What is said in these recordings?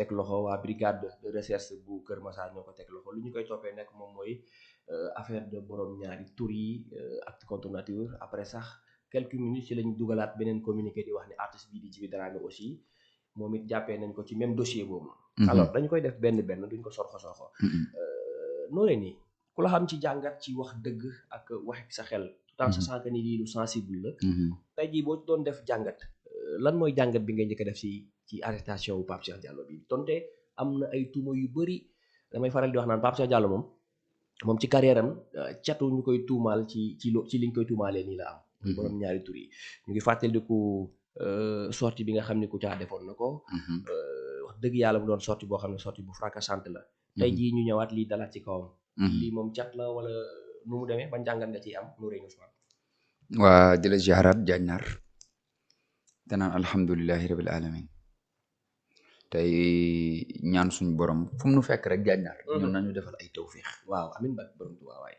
teg loxo waa brigade de recherche bu Kër Massar ñoo ko teg loxo lu ñu koy toppee nekk moom mooy affaire de borom ñaari tur yi acte contre nature après sax quelques minutes ci lañ dugalaat beneen communiqué di wax ne artiste bii di Djiby Dramé aussi moom it jàppee nañ ko ci même dossier boobu. alors dañu koy def benn duñ ko sorxo nooree nii ku la xam ci jàngat ci wax dëgg ak wax sa xel. tout en sachant que ni lii lu sensible la. tey jii boo doon def jàngat lan mooy jàngat bi ngay njëkk a def ci arrestation wu Pape Cheikh Diallo bi donte am na ay tuuma yu bëri damay faral di wax naan Pape Cheikh Diallo moom ci carrière am catu ñu koy tuumaal ci liñ koy tuumaalee nii la am. borom ñaari tur yi ñu ngi fàttaliku sortie bi nga xam ne Kouthia defoon na ko. wax dëgg yàlla mu doon sortie boo xam ne sortie bu fracassante la. tey jii ñu ñëwaat lii dalaat ci kawam. lii moom cat la wala nu mu demee ban jàngat nga ciy am nu rëy Ousmane. waa di la ziaraat Diagnar te naan alhamdulilahi rabil alamin tey ñaan suñu borom fu mu nu fekk rek Diagnar. ñun nañu defal ay tawfiix. waaw amiin ba borom Tuubaa waay.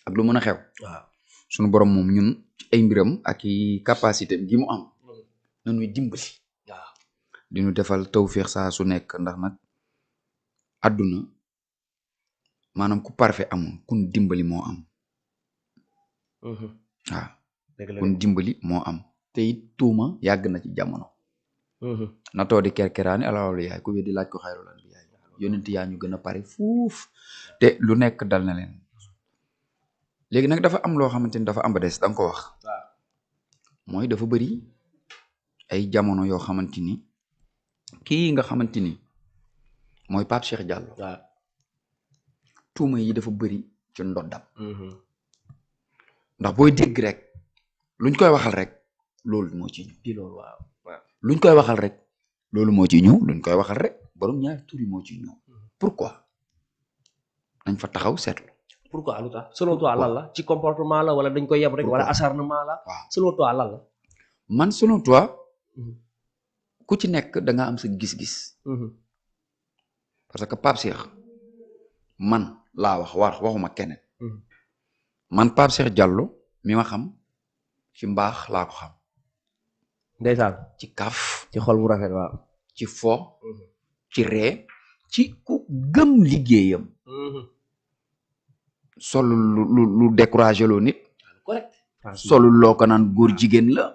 ak lu mën a xew. waaw suñu borom moom ñun ay mbiram ak i capacité gi mu am. nañuy dimbali. waaw di ñu defal tawfiix saa su nekk ndax nag àdduna maanaam ku parfait amul kun dimbali moo am. waaw kun dimbali moo am te it tuuma yàgg na ci jamono. na too di kerkeraani alawlu yaay ku weddi laaj ko xayrul anbiyaay yonent yaa ñu gën a pare fuuf te lu nekk dal na leen léegi nag dafa am loo xamante ni dafa am ba des da nga ko wax. mooy dafa bëri ay jamono yoo xamante ni kii nga xamante ni mooy Pape Cheikh Diallo. waaw tuuma yi dafa bëri ci ndoddam. ndax booy dégg rek luñ koy waxal rek loolu moo ci ñëw. di loolu waaw luñ koy waxal rek loolu moo ci ñëw luñ koy waxal rek borom ñaari tur yi moo ci ñëw. pourquoi nañ fa taxaw seetlu. pourquoi lu tax selon toi lan la ci comportement la wala dañ koy yeb rek wala acharnement la. waaw selon toi lan la. man selon toi ku ci nekk da nga am sa gis-gis. parce que Pape Cheikh man laa waxuma keneen. man Pape Cheikh Diallo mi ma xam ci mbaax laa ko xam. ndeysaan ci kaf. ci xol bu rafet waaw. ci fo. ci ree ci ku gëm liggéeyam. solu lu découragé loo nit. correct. solu loo ko naan góor jigéen la.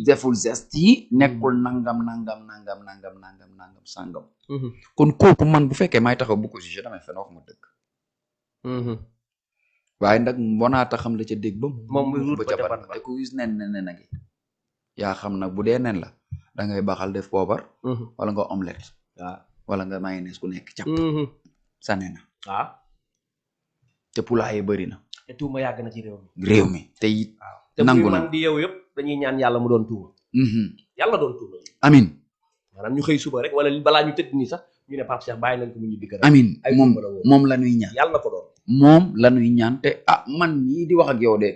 deful geste yi. nekkul nangam sangam. kon kooku man bu fekkee may taxaw bu ko jugé damay fen wax ma dëgg. waaye nag mbonaata xam la ca dégg ba moom muy ba ca bat te ku gis nen a ngi yaa xam nag bu dee nen la da ngay baxal def poobar wala nga omelette wala nga mayonnaise ku nekk càpp sa nen na te poulailler bëri na te tuuma yàgg na ci réew mi te it nangu na te man di yow yëpp dañuy ñaan yàlla mu doon tuuma yàlla doon tuuma amin maanaam ñu xëy suba rek wala balaa ñu tëdd nii sax ñu ne Pape Cheikh bàyyi nañ ko mu ñibbi kër amin moom la ñuy ñaan yàlla na ko doon moom la ñuy ñaan te man mii di wax ak yow de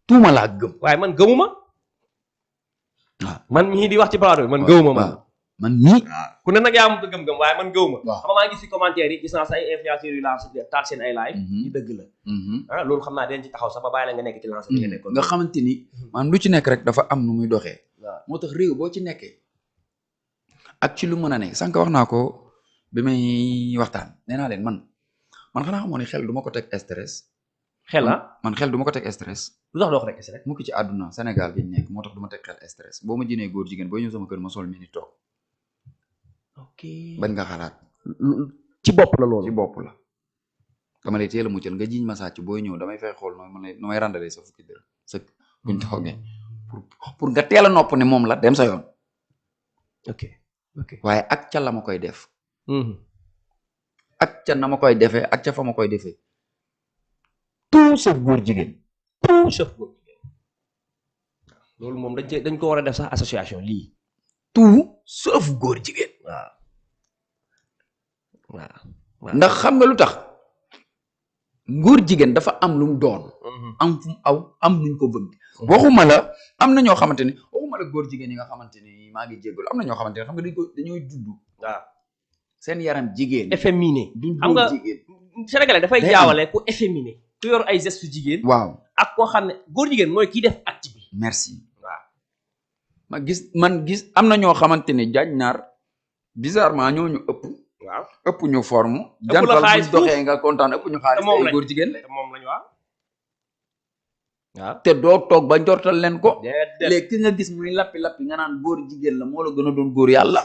tuuma laa gëm waaye man gëmuma waaw man mii di wax ci plateau man gëwuma man mii ku ne nag yaa am gëm-gëm waaye man gëwuma xam maa ngi si commentaire yi gis naa sa ay influenceurs yu lancé taal seen ay live yi dëgg la loolu xam naa den ci taxaw sax ba bàyyi la nga nekk ci lancé bi nga nekkoon nga xamante ni maanaam lu ci nekk rek dafa am nu muy doxee moo tax réew boo ci nekkee ak ci lu mën a ne sànq wax naa ko bi may waxtaan nee naa leen man xanaa xamoo ne xel du ma ko teg stress xel man xel du ma ko teg stress lu tax doo ko teg stress mu ki ci àdduna Sénégal gi ñu nekk moo tax du ma teg xel stress boo ma jinee góor jigéen boo ñëw sama kër ma sol mi ni toog ok bañ nga xalaat ci bopp la loolu ci bopp la dama lay teel a muccal nga jiñ ma sàcc booy ñëw damay fay xool no may randale sa fukki dërëm sa buñ toogee pour nga teel a nopp ne moom la dem sa yoon ok waaye ak ca la ma koy def ak ca na ma koy defee ak ca fa ma koy defee tout sauf góor jigéen loolu moom dañ ko war a def sax association lii tout sauf góor jigéen waaw ndax xam nga lu tax góor jigéen dafa am lu mu doon am fu mu aw am nuñ ko bëgg waxuma la am na ñoo xamante ni waxuma la góor jigéen yi nga xamante ni maa ngi jéggalu am na ñoo xamante ni xam nga dañooy judd waaw seen yaram jigéen efféminé duñ xam nga jigéen sénégalais dafay jaawale ku efféminé ku yor ay gestes jigéen waaw ak koo xam ne góor jigéen mooy kiy def acte bi merci waaw man gis am na ñoo xamante ni jaaj naar bizarrement ñooñu waaw ëpp ñu forme. ëpp la jantal xaalis buñ doxee nga kontaan ëpp ñu xaalis. moom ay lañ góor jigéen la. te moom lañu waaw. waaw te doo toog ba njortal leen ko. déedéet léegi ki nga gis muy lappi nga naan góor jigéen la moo la gën a doon góor yàlla.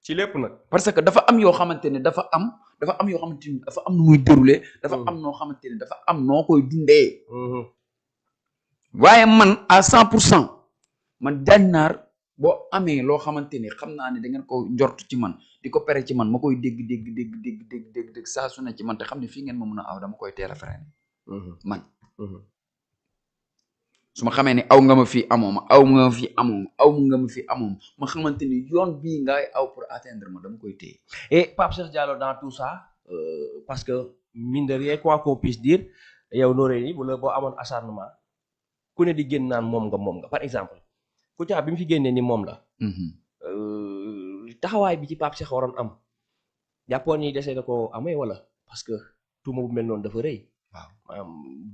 ci lépp nag. parce que dafa am yoo xamante ne dafa am yoo xamante ni dafa am nu muy déroulé. dafa am noo xamante ne dafa am noo koy dundee. waaye man à 100% man Diagne Nar boo amee loo xamante ni xam naa ne da ngeen ko njort ci man di ko pere ci man ma koy dégg saa su ne ci man te xam ne fii ngeen ma mën a aw dama koy teel a freiné man. su ma xamee ni aw nga ma fii amoo ma aw nga ma fii amoo ma xamante ni yoon bii ngay aw pour atteindre ma dama koy téye. Et Pape Cheikh Diallo dans tout ça parce que mine de rien quoi qu'on puisse dire yow nooree ni bu la boo amoon acharnement ku ne di génn naan moom nga par exemple Kouthia bi mu fi génnee ni moom la. taxawaay bi ci Pape Cheikh waroon am jàppoon ni desee da ko amee wala parce que tuuma bu mel noonu dafa rëy. waaw maanaam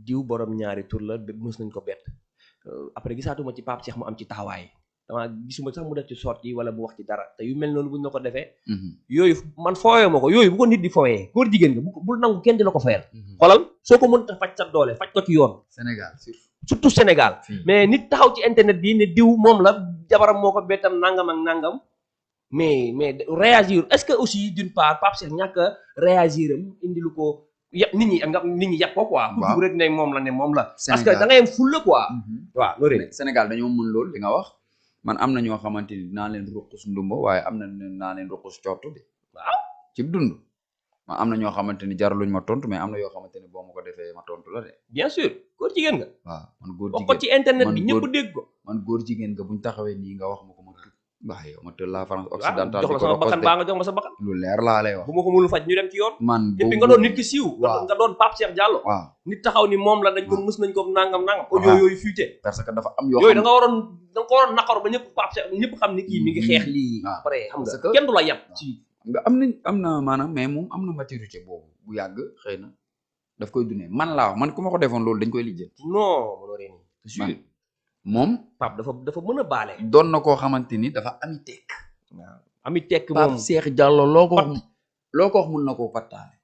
diw borom ñaari tur la mës nañ ko bett. après gisaatuma ci Pape Cheikh mu am ci taxawaay dama gisuma sax mu def ci sorti wala mu wax ci dara te yu mel noonu buñ la ko defee. yooyu man fooyee ma ko yooyu bu ko nit di fooyee góor jigéen nga bul nangu kenn di la ko fayal. xoolal soo ko mënta faj sa doole faj ko ci yoon. Sénégal surtout Sénégal. mais nit taxaw ci internet bi ne diw moom la jabaram moo ko bettam nangam ak nangam mais réagir est-ce que aussi d'une part Pape Cheikh ñàkk a réagir am indi lu ko. yàpp nit ñi yàpp ko quoi. ku dugg rek ne moom la. parce que da ngay am fulla quoi. waaw loolu Sénégal dañoo mën loolu li nga wax man am na ñoo xamante ni dinaa leen ruqus ndumba waaye am na naa leen ruqus cottu bi. waaw ci dund. man am na ñoo xamante ni jaraluñ ma tontu mais am na yoo xamante ni boo ma ko defee ma tontu la de. bien sûr góor jigéen nga. waaw man góor jigéen wax ko ci internet bi ñëpp dégg ko. man góor jigéen nga buñ taxawee nii nga wax ma ko ma tëj. waaw yow ma tëj la France occidentale. jox la sama bakkan baa nga jox ma sa bakkan. lu leer laa lay wax. bu ma ko mënul faj ñu dem ci yoon. man depuis nga doon nit ki siiw. waaw nga doon Pape Cheikh Diallo. waaw nit taxaw ni moom la dañ ko mës nañ ko nangam. audio yooyu fuité. parce que dafa am yoo yooyu da nga waroon naqar ba ñëpp Pape Cheikh ñëpp xam ni kii mi ngi xeex lii. après xam nga kenn du la yab. ci nga am na maanaam mais moom am na maturité boobu bu yàgg xëy na daf koy dundee man laa wax man ku ma ko defoon loolu dañ koy lijjanti. non mënoo nii. moom. Pape dafa mën a baale. doon na koo xamante ni dafa ami tekk. waaw ami tekk moom Pape Cheikh Diallo loo ko wax mun na koo pattaale.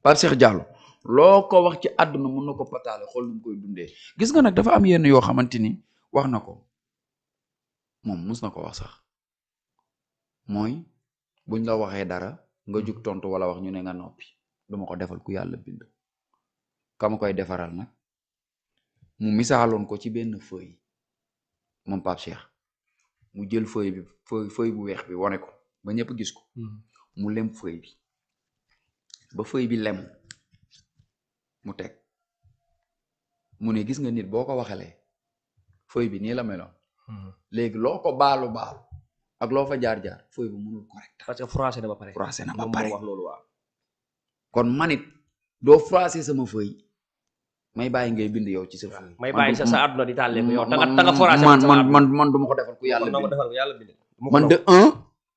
Pape Cheikh Diallo loo ko wax ci àdduna mun na ko pattaale xool nu mu koy dundee gis nga nag dafa am yenn yoo xamante ni wax na ko moom mus na ko wax sax mooy buñ la waxee dara nga jug tontu wala wax ñu ne nga noppi duma ko defal ku yàlla bind kama koy defaral nag mu misaaloon ko ci benn feuille moom Pape Cheikh mu jël feuille bu weex bi wane ko ba ñëpp gis ko mu lem feuille bi ba feuille bi lem mu teg mu ne gis nga nit boo ko waxalee feuille bi nii la meloon léegi loo ko baalu ak loo fa jaar feuille bi mënul correct parce que froissé na ba pare wax loolu waaw kon manit doo froissé sama feuille may bàyyi ngay bind yow ci sa feuille may bàyyi sa àdduna di tàllee ko yow ta nga froissé man du ma ko defal ku yàlla bind man de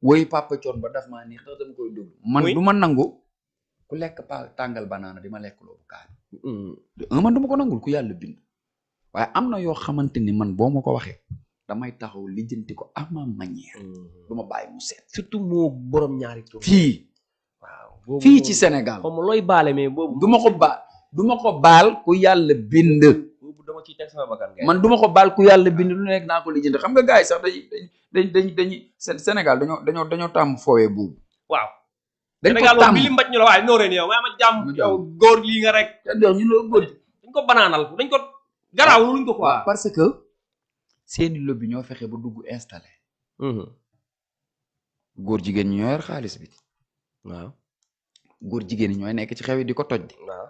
woy Papa Thione ba daf maa neex tax dama koy déglu man du ma nangu ku lekk tàngal banaana di ma lekk loolu kaani de man du ma ko nangul ku yàlla bind waaye am na yoo xamante ni man boo ma ko waxee damay taxaw lijjanti ko à ma manière du ma bàyyi mu seet surtout moo borom ñaari tur fii ci Sénégal xam looy baale mais boobu du ma ko baal ku yàlla bind boobu dama ciy teg sama bakkan man du ma ko baal ku yàlla bind lu nekk naa ko lijjanti xam nga gars yi sax dañuy Sénégal dañoo tàmm foowee boobu waaw dañ ko Sénégal tàmm bi li mbaj ñu la waaye nooree ni yow maa ma jàmm yow góor lii nga rek ñu la góor dañ ko banaanal dañ ko garaaw luñ ko quoi parce que seeni lobby ñoo fexe ba dugg installé góor jigéen ñi ñoo yor xaalis bi waaw góor jigéen ñi ñooy nekk ci xew yi di ko toj di waaw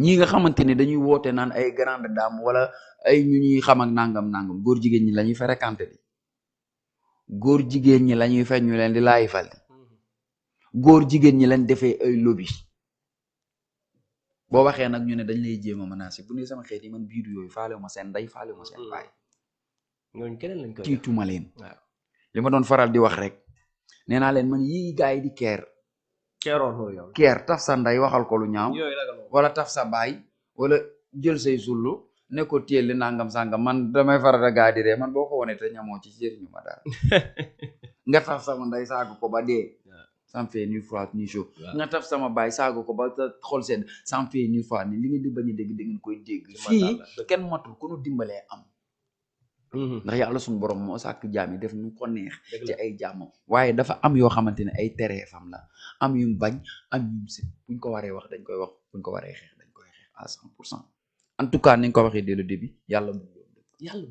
ñii nga xamante ni dañuy woote naan ay grande dame wala ay ñu ñuy xam ak nangam góor jigéen ñi la ñuy fréquenté di góor jigéen ñi la ñuy feñ ñu leen di laayi fal di góor jigéen ñi leen defee ay lobby boo waxee nag ñu ne dañ lay jéem a menacé bu ne sama xeet yi man biiru yooyu faalewu ma seen ndey faalewu ma seen baay ñooñu keneen lañ koy tiituma leen li ma doon faral di wax rek nee naa leen man yii gars yi di keer taf sa ndey waxal ko lu ñaaw wala taf sa baay wala jël say sullu ne ko téel nangam sangam man damay farata gaa di ree man boo ko wonee te ñamoo ci jëriñu ma daal nga taf sama nday saaga ko ba dee ça me fait ni froid ni chaud nga taf sama baay saaga ko ba xol seen ça me fait ni froid ni li ngeen di bañ a dégg da ngeen koy dégg fii kenn matul ku nu dimbalee am ndax yàlla suñu borom moo sàkk jaam yi def nu ko neex ci ay jaamam waaye dafa am yoo xamante ne ay tereefam la am yum bañ am yum si buñ ko waree wax dañ koy wax buñ ko waree xeex dañ koy xeex à 100% en tout cas ni nga ko waxee dès le début yàlla bu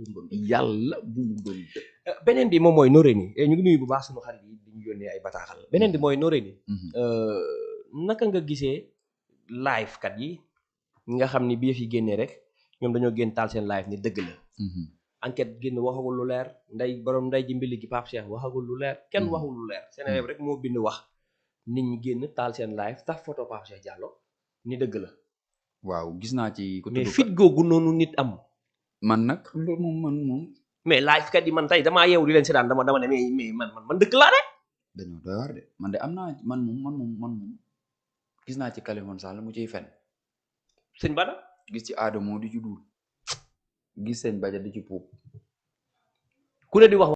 mu doon dëgg yàlla bu mu doon dëgg beneen bi moom mooy Noreyni ñu ngi nuyu bu baax suñu xarit yi di ñu yónnee ay bataaxal beneen bi mooy Noreyni naka nga gisee live kat yi ñi nga xam ni bi yëf yi génnee rek ñoom dañoo génn taal seen live ni dëgg la enquête génn waxagul lu leer borom nday ji mbili gi Pape Cheikh waxagul lu leer kenn waxul lu leer Seneweb rek moo bind wax nit ñi génn taal seen live tax photo Pape Cheikh Diallo ni dëgg la waaw gis naa ci ko mais fit googu noonu nit am man nag loolu moom mais live kat yi man tey damaa yeewu di leen seetaan dama ne mais man dëgg laa de dañoo doy war de man de am naa man moom gis naa ci Kaliphone Sall mu ciy fen sëñ Bada gis ci Adamo di ci duul gis sëñ Badia di ci puub ku ne di wax